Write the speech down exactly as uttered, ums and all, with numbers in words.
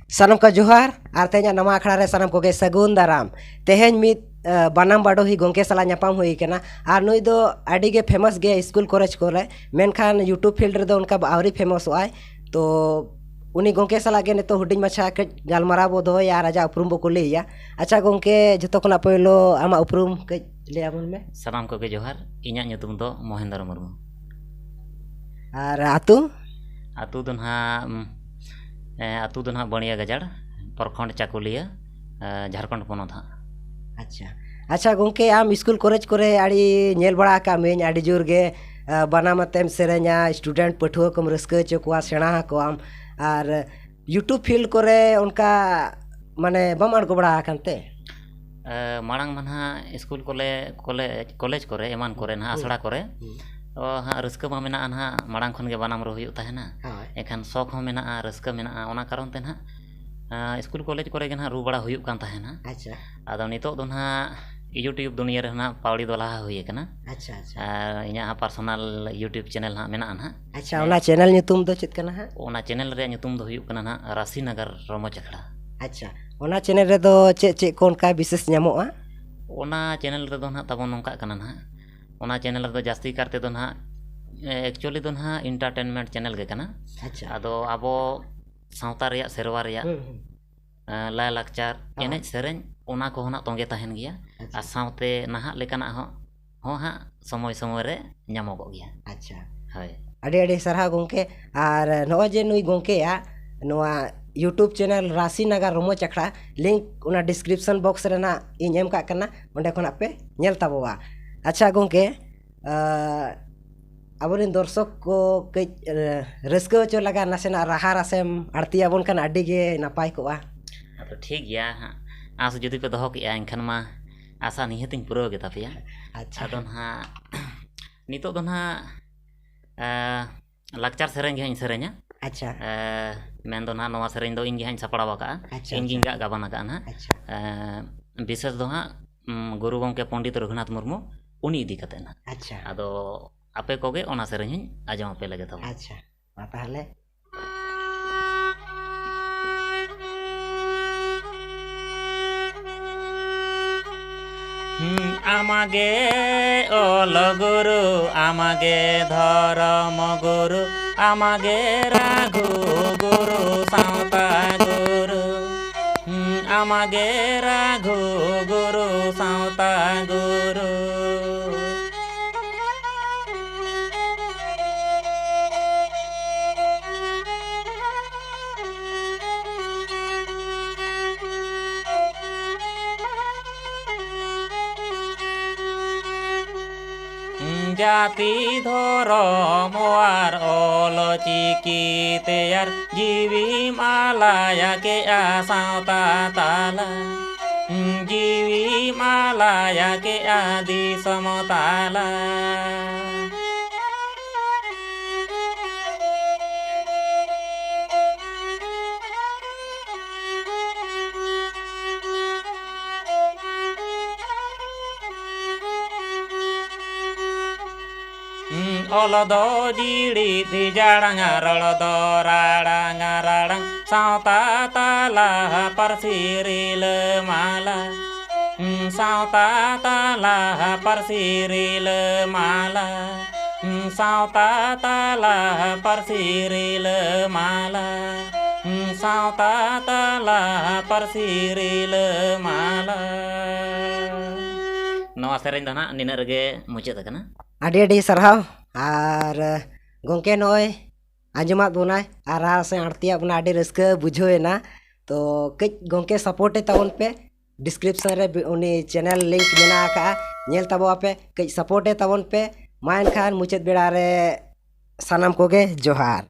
ᱥᱟᱱᱟᱢ ᱠᱚ ᱡᱚᱦᱟᱨ, ᱟᱨ ᱛᱮᱦᱮᱧᱟᱜ ᱱᱟᱣᱟ ᱟᱠᱷᱲᱟ ᱨᱮ ᱥᱟᱱᱟᱢ ᱠᱚᱜᱮ ᱥᱟᱹᱜᱩᱱ ᱫᱟᱨᱟᱢ᱾ ᱛᱮᱦᱮᱧ ᱢᱤᱫ, ᱟᱸ, ᱵᱟᱱᱟᱢ ᱵᱟᱰᱚᱦᱤ ᱜᱚᱢᱠᱮ ᱥᱟᱞᱟᱜ ᱧᱟᱯᱟᱢ ᱦᱩᱭ ᱟᱠᱟᱱᱟ, ᱟᱨ ᱱᱩᱭ ᱫᱚ ᱟᱹᱰᱤ ᱜᱮ famous ᱜᱮᱭᱟ ᱥᱠᱩᱞ ᱠᱚᱞᱮᱡᱽ ᱠᱚᱨᱮ, ᱢᱮᱱᱠᱷᱟᱱ YouTube field ᱨᱮᱫᱚ ᱚᱱᱠᱟ ᱟᱹᱣᱨᱤ ᱯᱷᱮᱢᱚᱥᱚᱜ ᱟᱭ᱾ ᱛᱚ ᱩᱱᱤ ᱜᱚᱢᱠᱮ ᱥᱟᱞᱟᱜ ᱜᱮ ᱱᱤᱛᱚᱜ ᱦᱩᱰᱤᱧ ᱢᱟᱪᱷᱟ ᱠᱟᱹᱡ ᱜᱟᱞᱢᱟᱨᱟᱣ ᱵᱚ ᱫᱚᱦᱚᱭᱟ ᱟᱨ ᱟᱡᱟᱜ ᱩᱯᱨᱩᱢ ᱵᱚ ᱠᱩᱞᱤᱭᱮᱭᱟ᱾ ᱟᱪᱪᱷᱟ ᱜᱚᱢᱠᱮ, ᱡᱷᱚᱛᱚ ᱠᱷᱚᱱᱟᱜ ᱯᱳᱭᱞᱳ ᱟᱢᱟᱜ ᱩᱯᱨᱩᱢ ᱠᱟᱹᱡ ᱞᱟᱹᱭ ᱟᱵᱚᱱ ᱢᱮ᱾ ᱥᱟᱱᱟᱢ ᱠᱚᱜᱮ ᱡᱚᱦᱟᱨ, ᱤᱧᱟᱹᱜ ᱧᱩᱛᱩᱢ ᱫᱚ ᱢᱚᱦᱮᱱᱫᱨᱚ ᱢᱩᱨᱢᱩ᱾ ᱟᱨ ᱟᱹᱛᱩ? ᱟᱹᱛᱩ ᱫᱚ ᱱᱟᱦᱟᱜ, ᱩᱢ, ᱮ, ᱟᱹᱛᱩ ᱫᱚ ᱱᱟᱦᱟᱜ ᱵᱟᱹᱲᱤᱭᱟᱹ ᱜᱟᱡᱟᱲ, ᱯᱨᱚᱠᱷᱚᱸᱰ ᱪᱟᱠᱩᱞᱤᱭᱟᱹ, ᱮ, ᱡᱷᱟᱲᱠᱷᱚᱸᱰ ᱯᱚᱱᱚᱛ ᱦᱟᱸᱜ᱾ ᱟᱪᱪᱷᱟ᱾ ᱟᱪᱪᱷᱟ ᱜᱚᱢᱠᱮ, ᱟᱢ ᱥᱠᱩᱞ ᱠᱚᱞᱮᱡᱽ ᱠᱚᱨᱮ ᱟᱹᱰᱤ ᱧᱮᱞ ᱵᱟᱲᱟ ᱟᱠᱟᱫ ᱢᱤᱭᱟᱹᱧ, ᱟᱹᱰᱤ ᱡᱳᱨ ᱜᱮ, ᱮ, ᱵᱟᱱᱟᱢ ᱟᱛᱮᱢ ᱥᱮᱨᱮᱧᱟ, student ᱯᱟᱹᱴᱷᱩᱣᱟᱹ ᱠᱚᱢ ᱨᱟᱹᱥᱠᱟᱹ ᱦᱚᱪᱚ ᱠᱚᱣᱟ, ᱥᱮᱬᱟ ᱟᱠᱚᱣᱟᱢ᱾ ᱟᱨ YouTube field ᱠᱚᱨᱮ ᱚᱱᱠᱟ ᱢᱟᱱᱮ ᱵᱟᱢ ᱟᱬᱜᱚ ᱵᱟᱲᱟ ᱟᱠᱟᱱ ᱛᱮ? ᱮ, ᱢᱟᱲᱟᱝ ᱢᱟ ᱱᱟᱦᱟᱜ ᱥᱠᱩᱞ ᱠᱚᱞᱮ-, ᱠᱚᱞᱮᱡᱽ, ᱠᱚᱞᱮᱡᱽ ᱠᱚᱨᱮ, ᱮᱢᱟᱱ ᱠᱚᱨᱮ ᱱᱟᱦᱟᱜ, ᱦᱩᱸ᱾ ᱟᱥᱲᱟ ᱠᱚᱨᱮ, ᱦᱩᱸ᱾ ᱚ, ᱦᱟᱸᱜ ᱨᱟᱹᱥᱠᱟᱹ ᱢᱟ ᱢᱮᱱᱟᱜᱼᱟ ᱱᱟᱦᱟᱜ, ᱢᱟᱲᱟᱝ ᱠᱷᱚᱱ ᱜᱮ ᱵᱟᱱᱟᱢ ᱨᱩ ᱦᱩᱭᱩᱜ ᱛᱟᱦᱮᱱᱟ᱾ ᱦᱳᱭ᱾ ᱮᱱᱠᱷᱟᱱ ᱥᱚᱠ ᱦᱚᱸ ᱢᱮᱱᱟᱜᱼᱟ, ᱨᱟᱹᱥᱠᱟᱹ ᱢᱮᱱᱟᱜᱼᱟ, ᱚᱱᱟ ᱠᱟᱨᱚᱱ ᱛᱮ ᱱᱟᱦᱟᱜ, ᱟ, ᱥᱠᱩᱞ ᱠᱚᱞᱮᱡᱽ ᱠᱚᱨᱮ ᱜᱮ ᱱᱟᱦᱟᱜ ᱨᱩ ᱵᱟᱲᱟ ᱦᱩᱭᱩᱜ ᱠᱟᱱ ᱛᱟᱦᱮᱱᱟ᱾ ᱟᱪᱪᱷᱟ᱾ ᱟᱫᱚ ᱱᱤᱛᱚᱜ ᱫᱚ ᱱᱟᱦᱟᱜ YouTube ᱫᱩᱱᱤᱭᱟᱹ ᱨᱮ ᱱᱟᱦᱟᱜ ᱯᱟᱣᱲᱤ ᱫᱚ ᱞᱟᱦᱟ ᱦᱩᱭ ᱟᱠᱟᱱᱟ᱾ ᱟᱪᱪᱷᱟ, ᱟᱪᱪᱷᱟ᱾ ᱟᱨ ᱤᱧᱟᱹᱜ ᱦᱚᱸ personal YouTube channel ᱱᱟᱦᱟᱜ ᱢᱮᱱᱟᱜᱼᱟ ᱱᱟᱦᱟᱜ᱾ ᱟᱪᱪᱷᱟ, ᱦᱮᱸ᱾ ᱚᱱᱟ channel ᱧᱩᱛᱩᱢ ᱫᱚ ᱪᱮᱫ ᱠᱟᱱᱟ ᱦᱟᱸᱜ? ᱚᱱᱟ channel ᱨᱮᱭᱟᱜ ᱧᱩᱛᱩᱢ ᱫᱚ ᱦᱩᱭᱩᱜ ᱠᱟᱱᱟ ᱱᱟᱦᱟᱜ ᱨᱟᱥᱤᱱᱟᱜᱟᱨ ᱨᱚᱢᱚᱡᱽ ᱟᱠᱷᱲᱟ᱾ ᱟᱪᱪᱷᱟ, ᱚᱱᱟ channel ᱨᱮᱫᱚ ᱪᱮᱫ ᱪᱮᱫ ᱠᱚ ᱚᱱᱠᱟ ᱵᱤᱥᱮᱥ ᱧᱟᱢᱚᱜᱼᱟ? ᱚᱱᱟ channel ᱨᱮᱫᱚ ᱱᱟᱦᱟᱜ ᱛᱟᱵᱚᱱ ᱱᱚᱝᱠᱟᱜ ᱠᱟᱱᱟ ᱱᱟᱦᱟᱜ, ᱚᱱᱟ channel ᱨᱮᱫᱚ ᱡᱟᱹᱥᱛᱤ ᱠᱟᱨ ᱛᱮᱫᱚ ᱱᱟᱦᱟᱜ, ᱮ, actually ᱫᱚ ᱱᱟᱦᱟᱜ entertainment channel ᱜᱮ ᱠᱟᱱᱟ᱾ ᱟᱪᱪᱷᱟ᱾ ᱟᱫᱚ ᱟᱵᱚ ᱥᱟᱶᱛᱟ ᱨᱮᱭᱟᱜ, ᱥᱮᱨᱣᱟ ᱨᱮᱭᱟᱜ, ᱦᱩᱸ, ᱦᱩᱸ᱾ ᱮ, ᱞᱟᱭᱼᱞᱟᱠᱪᱟᱨ, ᱦᱚᱸ᱾ ᱮᱱᱮᱡ ᱥᱮᱨᱮᱧ, ᱚᱱᱟ ᱠᱚᱦᱚᱸ ᱱᱟᱜ ᱛᱚᱸᱜᱮ ᱛᱟᱦᱮᱱ ᱜᱮᱭᱟ᱾ ᱟᱪᱪᱷᱟ᱾ ᱟᱨ ᱥᱟᱶᱛᱮ ᱱᱟᱦᱟᱜ ᱞᱮᱠᱟᱱᱟᱜ ᱦᱚᱸ, ᱦᱚᱸ ᱦᱟᱸᱜ ᱥᱚᱢᱚᱭ ᱥᱚᱢᱚᱭ ᱨᱮ ᱧᱟᱢᱚᱜᱚᱜ ᱜᱮᱭᱟ᱾ ᱟᱪᱪᱷᱟ᱾ ᱦᱳᱭ᱾ ᱟᱹᱰᱤ ᱟᱹᱰᱤ ᱥᱟᱨᱦᱟᱣ ᱜᱚᱢᱠᱮ᱾ ᱟᱨ ᱱᱚᱜᱼᱚᱭ ᱡᱮ ᱱᱩᱭ ᱜᱚᱢᱠᱮᱭᱟᱜ ᱱᱚᱣᱟ YouTube channel ᱨᱟᱥᱤ ᱱᱟᱜᱟᱨ ᱨᱚᱢᱚᱡᱽ ᱟᱠᱷᱲᱟ link ᱚᱱᱟ description box ᱨᱮ ᱱᱟᱜ ᱤᱧ ᱮᱢ ᱠᱟᱜ ᱠᱟᱱᱟ, ᱚᱸᱰᱮ ᱠᱷᱚᱱᱟᱜ ᱯᱮ ᱧᱮᱞ ᱛᱟᱵᱚᱣᱟ᱾ ᱟᱪᱪᱷᱟ ᱜᱚᱢᱠᱮ, ᱟᱸ, ᱟᱵᱚᱨᱮᱱ ᱫᱚᱨᱥᱚᱠ ᱠᱚ ᱠᱟᱹᱡ, ᱮ, ᱨᱟᱹᱥᱠᱟᱹ ᱦᱚᱪᱚ ᱞᱟᱜᱟᱫ ᱱᱟᱥᱮᱱᱟᱜ ᱨᱟᱦᱟ ᱨᱟᱥᱮᱢ ᱟᱬᱛᱤ ᱟᱵᱚᱱ ᱠᱷᱟᱱ ᱟᱹᱰᱤ ᱜᱮ ᱱᱟᱯᱟᱭ ᱠᱚᱜᱼᱟ᱾ ᱟᱫᱚ ᱴᱷᱤᱠ ᱜᱮᱭᱟ ᱦᱟᱸᱜ, ᱟᱸᱥ ᱡᱩᱫᱤ ᱯᱮ ᱫᱚᱦᱚ ᱠᱮᱜᱼᱟ ᱮᱱᱠᱷᱟᱱ ᱢᱟ ᱟᱥᱟ ᱱᱤᱦᱟᱹᱛᱤᱧ ᱯᱩᱨᱟᱹᱣ ᱜᱮ ᱛᱟᱯᱮᱭᱟ᱾ ᱟᱪᱪᱷᱟ᱾ ᱟᱫᱚ ᱱᱟᱦᱟᱜ ᱱᱤᱛᱚᱜ ᱫᱚ ᱱᱟᱦᱟᱜ, ᱮ, ᱞᱟᱠᱪᱟᱨ ᱥᱮᱨᱮᱧ ᱜᱮ ᱦᱟᱸᱜ ᱤᱧ ᱥᱮᱨᱮᱧᱟ᱾ ᱟᱪᱪᱷᱟ᱾ ᱮ, ᱢᱮᱱᱫᱚ ᱱᱟᱦᱟᱜ ᱱᱚᱣᱟ ᱥᱮᱨᱮᱧ ᱫᱚ ᱤᱧ ᱜᱮ ᱦᱟᱸᱜ ᱤᱧ ᱥᱟᱯᱲᱟᱣ ᱟᱠᱟᱜᱼᱟ᱾ ᱟᱪᱪᱷᱟ, ᱤᱧ ᱜᱤᱧ ᱟᱪᱪᱷᱟ᱾ ᱜᱟᱜ ᱜᱟᱵᱟᱱ ᱟᱠᱟᱜᱼᱟ ᱱᱟᱦᱟᱜ᱾ ᱟᱪᱪᱷᱟ᱾ ᱮ, ᱵᱤᱥᱮᱥ ᱫᱚ ᱦᱟᱸᱜ, ᱩᱢ, ᱜᱩᱨᱩ ᱜᱚᱢᱠᱮ ᱯᱚᱱᱰᱤᱛ ᱨᱚᱜᱷᱩᱱᱟᱛᱷ ᱢᱩᱨᱢᱩ, ᱩᱱᱤ ᱤᱫᱤ ᱠᱟᱛᱮ ᱱᱟᱦᱟᱜ᱾ ᱟᱪᱪᱷᱟ᱾ ᱟᱫᱚ ᱟᱯᱮ ᱠᱚᱜᱮ ᱚᱱᱟ ᱥᱮᱨᱮᱧ ᱦᱚᱸᱧ ᱟᱸᱡᱚᱢ ᱟᱯᱮ ᱞᱟᱹᱜᱤᱫ ᱛᱟᱵᱚᱱ᱾ ᱟᱪᱪᱷᱟ, ᱢᱟ ᱛᱟᱦᱚᱞᱮ᱾ ᱦᱩᱸ, ᱟᱢᱟᱜᱮ ᱚᱞ ᱜᱩᱨᱩ, ᱟᱢᱟᱜᱮ ᱫᱷᱚᱨᱚᱢ ᱜᱩᱨᱩ, ᱟᱢᱟᱜᱮ ᱨᱟᱹᱜᱷᱩ ᱜᱩᱨᱩ, ᱥᱟᱶᱛᱟ ᱜᱩᱨᱩ᱾ ᱦᱩᱸ, ᱟᱢᱟᱜᱮ ᱨᱟᱹᱜᱷᱩ ᱜᱩᱨᱩ, ᱥᱟᱶᱛᱟ ᱜᱩᱨᱩ᱾ ᱡᱟᱹᱛᱤ ᱫᱷᱚᱨᱚᱢ ᱟᱨ ᱚᱞ ᱪᱤᱠᱤ ᱛᱮᱭᱟᱨ, ᱡᱤᱣᱤᱢ ᱟᱞᱟᱭᱟ ᱠᱮᱜᱼᱟ ᱥᱟᱶᱛᱟ ᱛᱟᱞᱟ, ᱡᱤᱣᱤᱢ ᱟᱞᱟᱭᱟ ᱠᱮᱜᱼᱟ ᱫᱤᱥᱚᱢ ᱛᱟᱞᱟ᱾ ᱚᱞ ᱫᱚ ᱡᱤᱲᱤᱫ ᱡᱟᱲᱟᱝ, ᱨᱚᱲ ᱫᱚ ᱨᱟᱲᱟᱝ ᱨᱟᱲᱟᱝ, ᱥᱟᱶᱛᱟ ᱛᱟᱞᱟ ᱯᱟᱹᱨᱥᱤ ᱨᱤᱞᱟᱹᱢᱟᱞᱟ᱾ ᱥᱟᱶᱛᱟ ᱛᱟᱞᱟ ᱯᱟᱹᱨᱥᱤ ᱨᱤᱞᱟᱹᱢᱟᱞᱟ᱾ ᱥᱟᱶᱛᱟ ᱛᱟᱞᱟ ᱯᱟᱹᱨᱥᱤ ᱨᱤᱞᱟᱹᱢᱟᱞᱟ᱾ ᱥᱟᱶᱛᱟ ᱛᱟᱞᱟ ᱯᱟᱹᱨᱥᱤ ᱨᱤᱞᱟᱹᱢᱟᱞᱟ᱾ ᱱᱚᱣᱟ ᱥᱮᱨᱮᱧ ᱫᱚ ᱱᱟᱦᱟᱜ ᱱᱤᱱᱟᱹᱜ ᱨᱮᱜᱮ ᱢᱩᱪᱟᱹᱫ ᱟᱠᱟᱱᱟ᱾ ᱟᱹᱰᱤ ᱟᱹᱰᱤ ᱥᱟᱨᱦᱟᱣ᱾ ᱟᱨ ᱜᱚᱢᱠᱮ ᱱᱚᱜᱼᱚᱭ ᱟᱸᱡᱚᱢᱟᱫ ᱵᱚᱱᱟᱭ ᱟᱨ ᱨᱟᱦᱟ ᱥᱮ ᱟᱬᱛᱤᱭᱟᱜ ᱵᱚᱱᱟ, ᱟᱹᱰᱤ ᱨᱟᱹᱥᱠᱟᱹ ᱵᱩᱡᱷᱟᱹᱣ ᱮᱱᱟ᱾ ᱛᱚ ᱠᱟᱹᱡ ᱜᱚᱢᱠᱮ ᱥᱟᱯᱳᱨᱴᱮ ᱛᱟᱵᱚᱱ ᱯᱮ, ᱰᱤᱥᱠᱨᱤᱯᱥᱚᱱ ᱨᱮ ᱵᱤ- ᱩᱱᱤ ᱪᱮᱱᱮᱞ ᱞᱤᱝᱠ ᱢᱮᱱᱟᱜ ᱟᱠᱟᱫᱼᱟ, ᱧᱮᱞ ᱛᱟᱵᱚ ᱟᱯᱮ, ᱠᱟᱹᱡ ᱥᱟᱯᱳᱨᱴᱮ ᱛᱟᱵᱚᱱ ᱯᱮ᱾ ᱢᱟ ᱮᱱᱠᱷᱟᱱ ᱢᱩᱪᱟᱹᱫ ᱵᱮᱲᱟ ᱨᱮ ᱥᱟᱱᱟᱢ ᱠᱚᱜᱮ ᱡᱚᱦᱟᱨ᱾